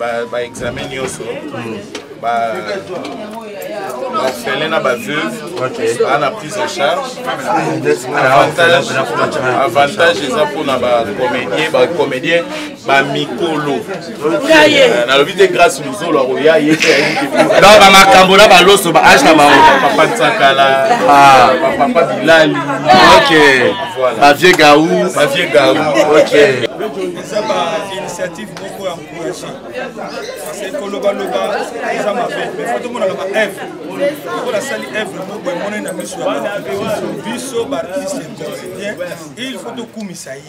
Ba examen nyonso. Ba orphelin na ba veuve baa na prise en charge. Avantage eza mpona bacomédien, bacomédien bamikolo. Eh, nalobi te Grâce Luzolo akoya ye te, ayebi te. Donc bamakambo na baloso ba age na bango. Papa Nsakala, Ah. papa Bilali. Ok. Voilà. Bavie gaou. Bavie gaou. Ok. Eza ba initiative moko ya encourage, parce que kolobaloba eza mabe, mais faut tomonaka ba œuvre. Lokola asali œuvre moko emonani na miso ya bato, biso baartiste comédien, il faut tokumisa ye.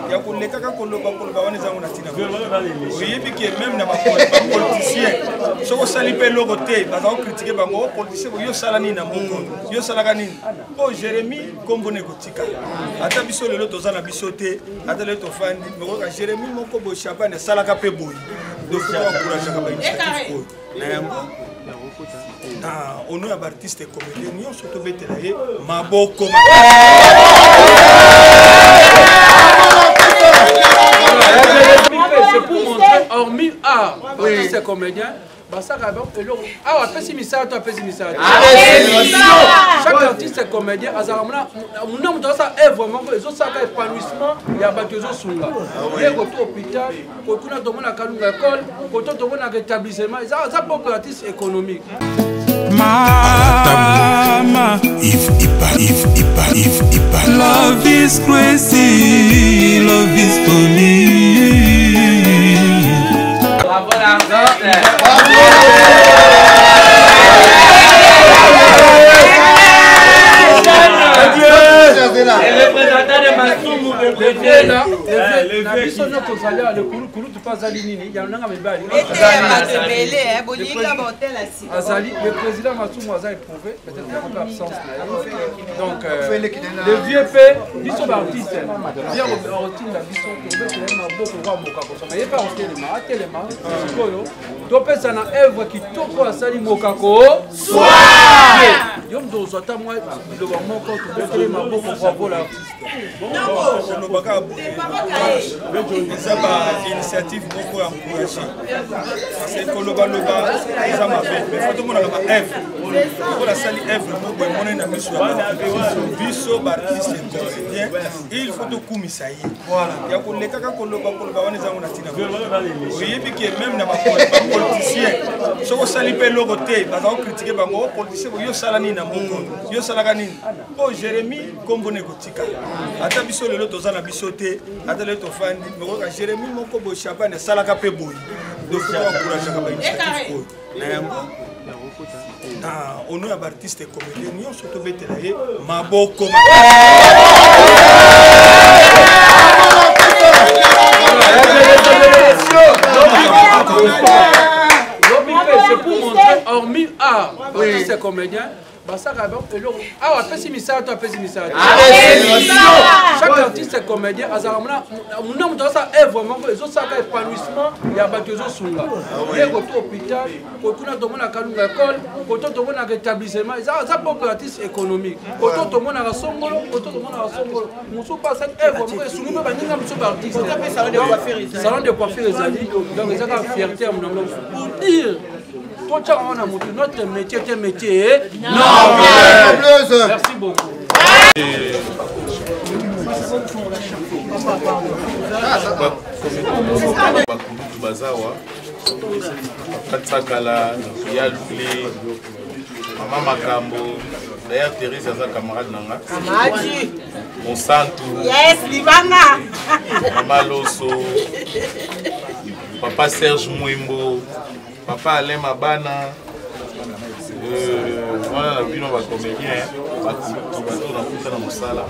Ya kolekaka koloba koloba wana ezango na ntina. Oyebi ke même na bapoliticien, soki osali mpe eloko te, baza kokritike bango: politicien yo osala nini na moko, yo osalaka nini? Mpo Jérémi nkombo na ekotikala. Ata biso lelo toza na biso te, ata lelo tofandi, mekoka Jérémi moko boye, Shabani asalaka mpe boye. Donc faut encourageaka bainitiative oyo. Na yango, na ono ya baartiste comédien nyonso, tobetela ye maboko. C'est pour montrer, hormis art, artiste comédien basalaka eloko awa, apesi misala to apesi misala te. Chaque artiste comédien azalaka mona moto azosala œuvre moko ezosalaka épanouissement ya bato, ezosunga ye koto hôpital, kuna tomonaka Kalunga école, koto tomonaka établissement, eza propre artiste économique. Mama, Yves Ipa, Yves Ipa, Yves Ipa. Love is crazy, love is funny. Bravo l'artiste. Le représentant de Masumu, le préfet. Na biso nyonso tozali awa, kulutu mpe azali nini ya nanga mibali. Azali le président Masumu, aza éprouvé, peut-être yango mpe absence na ye. Donc le vieux mpe, biso baartiste bien otinda biso tobetela ye maboko kwa mokako songa ye mpe akotelema, atelema sikoyo, topesa na œuvre kitoko asali mokako. Yo moto ozwa ata mwa liloba moko, tobetele maboko. Bravo l'artiste. Kolobaka boye, eza ba initiative moko ya encourage, parce que kolobaloba eza mabe, mais faut tomonaka ba œuvre. Lokola asali œuvre moko emonani na miso ya bato, biso baartiste comédien, il faut tokumisa ye. Ya kolekaka koloba koloba wana ezango na ntina. Oyebi ke même na bapoliticien, soki osali mpe eloko te, baza kokritike bango: politicien yo osala nini na moko, yo osalaka nini? Mpo Jérémi nkombo na ekotikala. Ata biso lelo toza na biso te, ata lelo tofandi, mekoka Jérémi moko boye, Shabani asalaka mpe boye. Donc faut encourageaka bainitiative oyo. Na yango, na ono ya baartiste comédien nyonso, tobetela ye maboko. Lobi mpe, c'est pour montrer, hormis art, artiste comédien basalaka eloko awa, apesi misala to apesi misala te. Chaque artiste comédien azalaka mona moto azosala œuvre moko ezosalaka épanouissement ya bato, ezosunga ye koto hôpital, kuna tomonaka Kalunga école, koto tomonaka établissement, eza propre artiste économique, koto tomonaka songolo, koto tomonaka songolo mosusu mpe asali œuvre moko esungi mpe baninga mosusu baartiste. Salon de coiffure ezali. Donc eza kaka fierté ya monango pour dire totiaka wana motu, notre métier te métier. Non. Merci beaucoup. Bakulutu bazawa, Katsakala ya Lule, mama Makambo. D'ailleurs Therese aza camarade na nga. Mosantu. Yes, libanga. Mama Loso, papa Serge Mwimbo, papa Alain Mabana, wana na bino bacomédien, bakulutu, bato nakuta na mosala,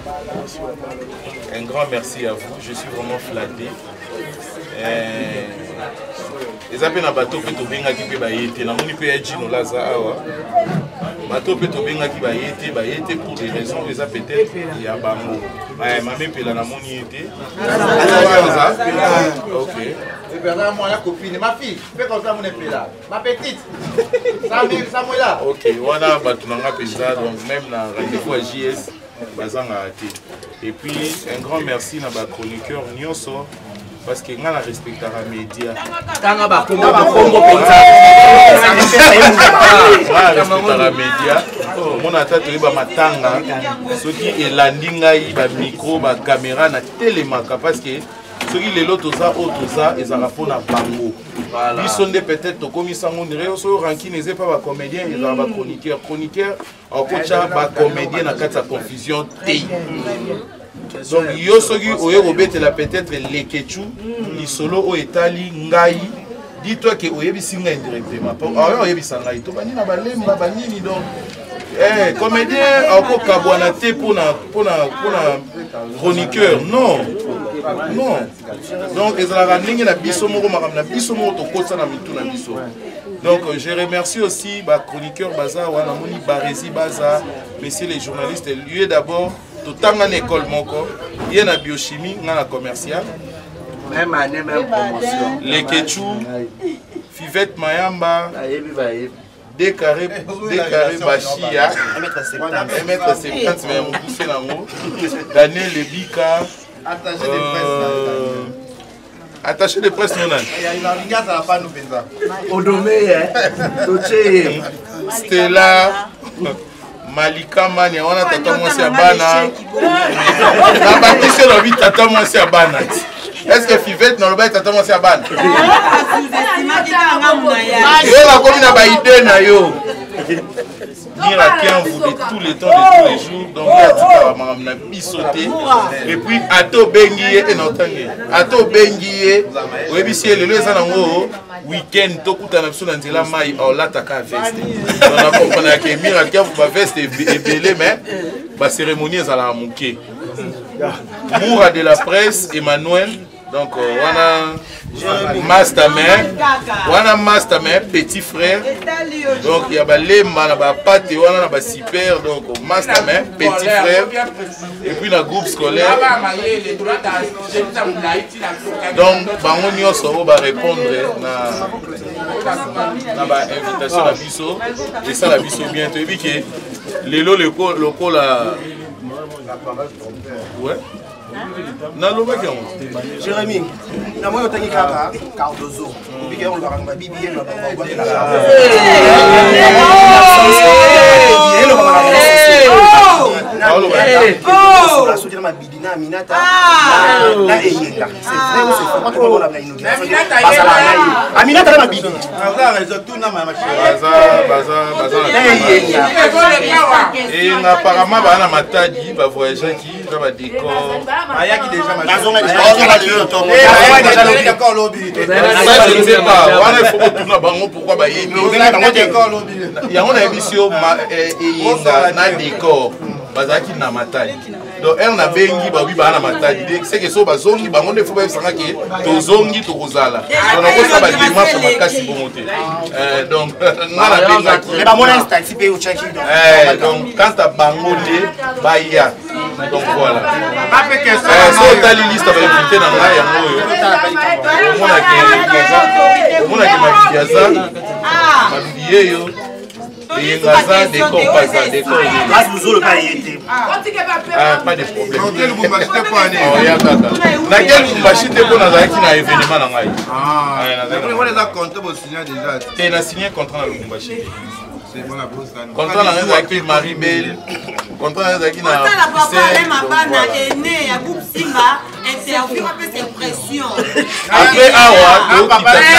un grand merci à vous, je suis vraiment flatté. Eza mpe na bato mpe tobengaki mpe baye te. Namoni mpe ya Jino Laza awa. Bato mpe tobengaki baye te, baye te pour des raisons eza peut-être ya bango. Mame Mpela, namoni ye te. Aza ok. Mwana copine, ma fille, fais comme ça, mon epela, ma petite Samuela. Ok, wana bato na nga mpenza. Donc même na rendez-vous ya JS, bazangaka te. Et puis un grand merci na bachroniqueur nyonso. Parce que nga na respectaka média. Tanga bakombo bakombo mpenza. Nga na respectaka média. Omona ata toyeba matanga soki elandi ngai ba micro ba caméra na telemaka parce que soki lelo toza oyo toza ezalaka mpo na bango. Biso nde peut-être tokomisa ngo ndire soki rancune eza epa ba comédien ezalaka ba chroniqueur. Chroniqueur akotya ba comédien na kati ya confusion te. Donc yo soki oye kobetela peut-être Leketchou lisolo oyo etali ngai, dis-toi que oyebisi ngai indirectement. Po ayo oyebisa ngai to banini na balemba banini. Donc comédien akokabwana te mpona mpona mpona chroniqueur, non non. Donc ezalaka ndenge na biso moko, makambo na biso moko tokotisa na mitu na biso. Donc je remercie aussi ba chroniqueur baza wana, namoni Baresi baza, messieurs les journalistes. Lieu d'abord totanga na école moko, ye na biochimie, nga na commercial. Même année, même promotion. Leketchou, Fivette Mayamba, bayebi bayebi. Deux carré Bachia, 1m70, mais mokuse nango. Daniel Lebika, attaché de presse. Attaché de presse no nani? Odome ye totie ye. Stella Malika Mania wana, tata mwasi ya bana nabakisi, elobi tata mwasi ya bana. Est ce que Fivette nalobaki tata mwasi ya bana? Yo nakomi na baide na yo. Mira Kianvu de tous les temps, de tous les jours. Donc ye atikaka makambo na biso te. Et puis ata obengi ye e na otangi ye, ata obengi ye oyebisi ye lelo eza nango weekend, tokutana biso na nzela mai, aolataka veste. Donc na comprendre ke Mira Kianvu baveste ebele, mais bacérémonie ezalaka moke. Moura de la presse Emmanuel, donc wana master, mais wana master, mais petit frère. Donc ya balemba na bapate wana na basiper. Donc master, mais petit frère. Et puis na groupe scolaire, donc bango nyonso oyo barépondre na bainvitation na biso, esala biso bien. Toyebi ke lelo lokola, ouais, nalobaki yango. Jérémi, namoni otangi kaka Cardozo, obiki olobaka babibi ye. Soki na mabidi na Aminata na Eyenga, c'est vrai ou c'est faux? Moi, na inauguration bazala na ye, Aminata na mabidi. Baza baza baza na Eyenga. Eyenga apparemment baa na Matadi, bavoyageaki na badécor. Ayaki déjà. Ça, je ne sais pas. Wana il faut kotuna bango pourquoi bayebi yango. Nayebisi yo, Eyenga na décor bazalaki na Matadi. Donc ere nabengi babi baa na Matadi, seke so bazongi, bango nde fo bayebisanga ke tozongi, tokozala. Donc nakosala badémarche makasi bongo te. Donc nga nabengaki. Donc quant à bango nde baya. Donc voilà, so otali liste bainvité na ngai yango oyo, omonake Mabidi aza, Mabidi yeyo, Eyenga aza, décor paza décor. Pas de problème, oya kaka nake Lubumbashi te mpo nazalaki na événement na ngai te. Na signé contrat na Lubumbashi te. Contrat na ngai ezalaki Marie Belle, contrat na ngai ezalaki na papa Alain Mabana, aîné ya groupe Simba, interview apesa impression. Après awa tokita.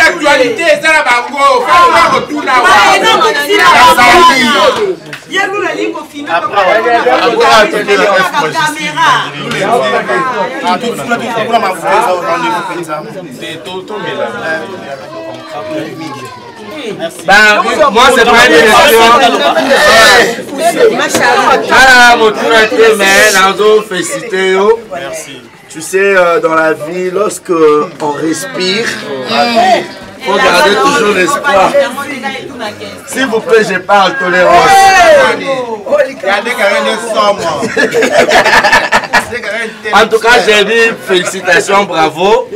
Actualité eza na bango kotuna. Ye lula alingi kofina caméra. Tomela. Ben, moi, c'est pas une question. Ah, mon tour été, mais nazo félicité yo. Merci. Tu sais, dans la vie, lorsque on respire, faut garder toujours l'espoir. S'il vous plaît, je parle tolérance. Il y a des carrés de somme. En tout cas, j'ai dit félicitations, bravo.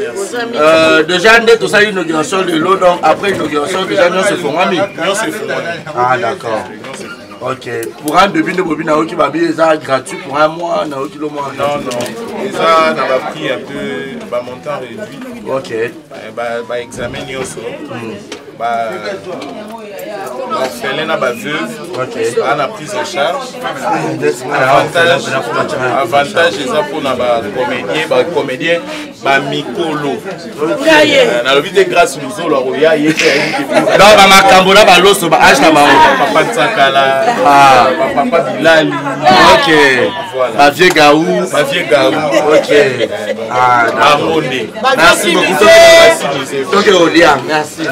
Déjà, tout ça, inauguration de l'eau. Donc, après inauguration, déjà, nous se font amis. Ah, d'accord. Ok, pour un début de bobine, nayoki babi eza gratuit pour un mois, nayoki lo mois. Non, non, eza na baprix un peu bamontant réduit. Ok. Baexamen nyonso, baorphelin na baveuve baa na prise en charge. Avantage eza mpona bacomédien, bacomédien bamikolo. Nalobi te Grâce Luzolo akoya ye te. Donc bamakambo na baloso ba age na bango. Papa Nsakala, papa Bilali. Ok, bavie Gaou. Bavie Gaou. Ok, bango nde. Merci beaucoup. Toke olia, merci.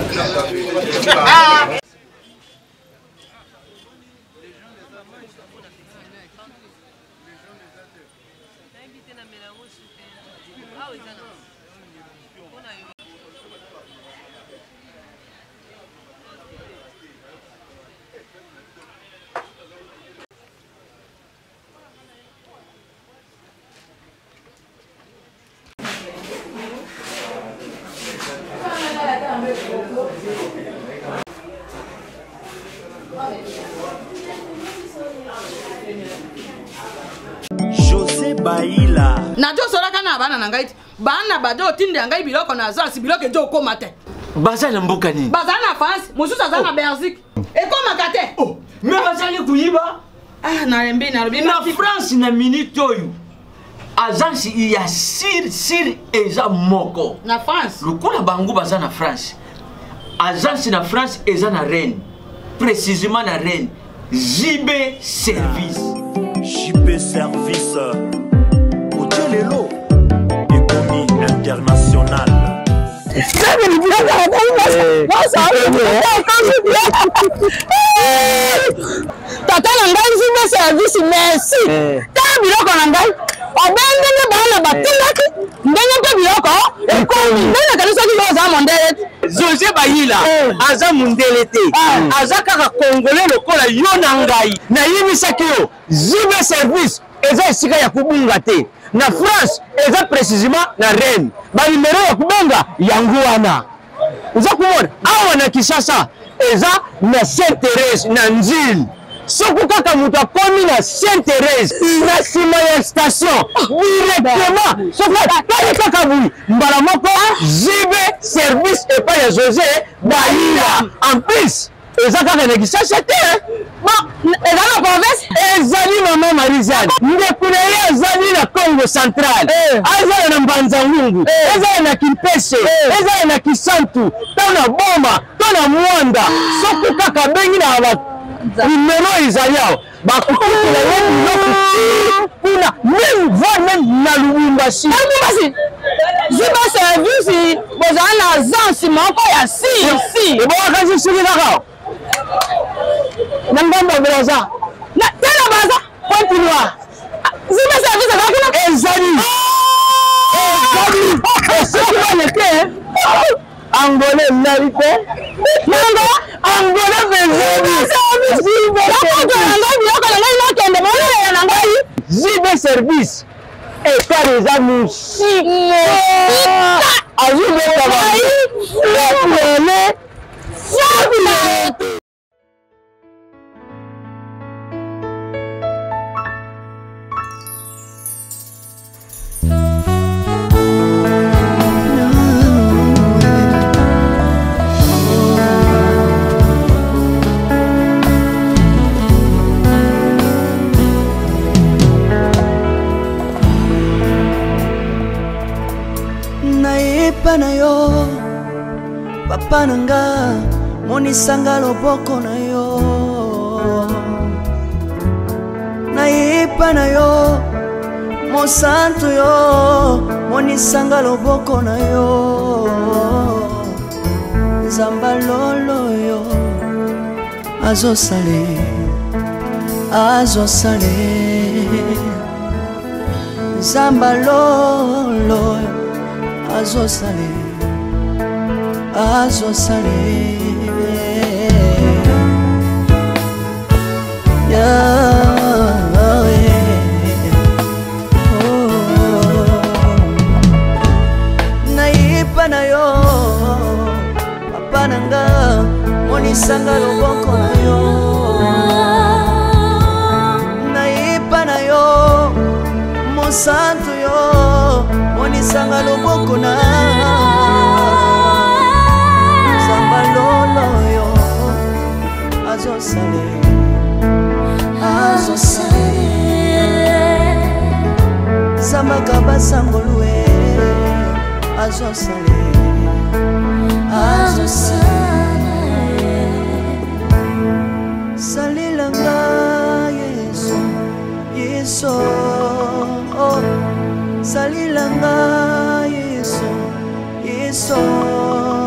José Baila. Nazosolaka na bana na ngai ti bana bazo otindela ngai biloko na agence, biloko ezo okóma te. Baza na mboka nini? Baza na France, mosusu aza na Belgique, ekómaka te. Mais bazali koyiba. Ah, nalembi, nalobi. Na France, na minute oyo, agence ya sir sir eza moko na France. Lokola bango baza na France, agence na France eza na Rennes, précisément na Rennes, JB Service. JB Service otie lelo ekomi international. Tata na ngai JB Service, merci. Tala biloko na ngai obe ndenge bana batindaki, ndenge mpe biloko ekomi ndenge nakanisaki. Yo oza mondele te. José Bayila aza mondele te, aza kaka Congolais lokola yo na ngai. Nayebisaki yo, JB Service eza esika ya kobunga te. Na France, eza précisément na Rennes. Banimero ya kobenga yango wana oza komona awa. Na Kinshasa, eza na Sainte Thérèse, na Nzile. Soki kaka moto akomi na Sainte Thérèse, na nsima ya station directement, soki atali kaka boye, mbala moko JB Service epai ya José Bayila. En plus, eza kaka na Kinshasa te. Bon, eza na province. Ezali mama Marizane, ndeko na ye azali na Congo Central, azala na Mbanza Ngungu, ezala na Kimpese, ezala na Kisantu, to na Boma, to na Mwanda. Soki kaka abengi na banimero ezali awa, bakokutela ye biloko ti kuna, même voire même na Lubumbashi. Lubumbashi. JB Service bozala na agence moko ya si si. Ebongaka soki kaka na ngambo ya Braza. Te, na Braza. Pointe Noire. JB Service eza kuna. Ezali soki baleke Angolais nali te. Nango. Angola vezeli. Nakotola ngai biloko na ngai, nakende bolelela na ngai. JB Service ekar eza mosika, azobeta baele. Nayepa na yo, papa na nga, monisanga loboko na yo. Nayepa na yo, mosantu yo, monisanga loboko na yo. Nzamba lolo yo azosale, azosale. Nzamba lolo azosale, azosale. Yahweh. Oh. Nayepa na yo, papa na nga, monisanga loboko na yo. Mosantu yo monisanga loboko na Nzamba lolo yo azosale azosale Zambaka basangolue azosale azosale Salelanga Yesu Yesu oh. Salelanga Yesu Yesu.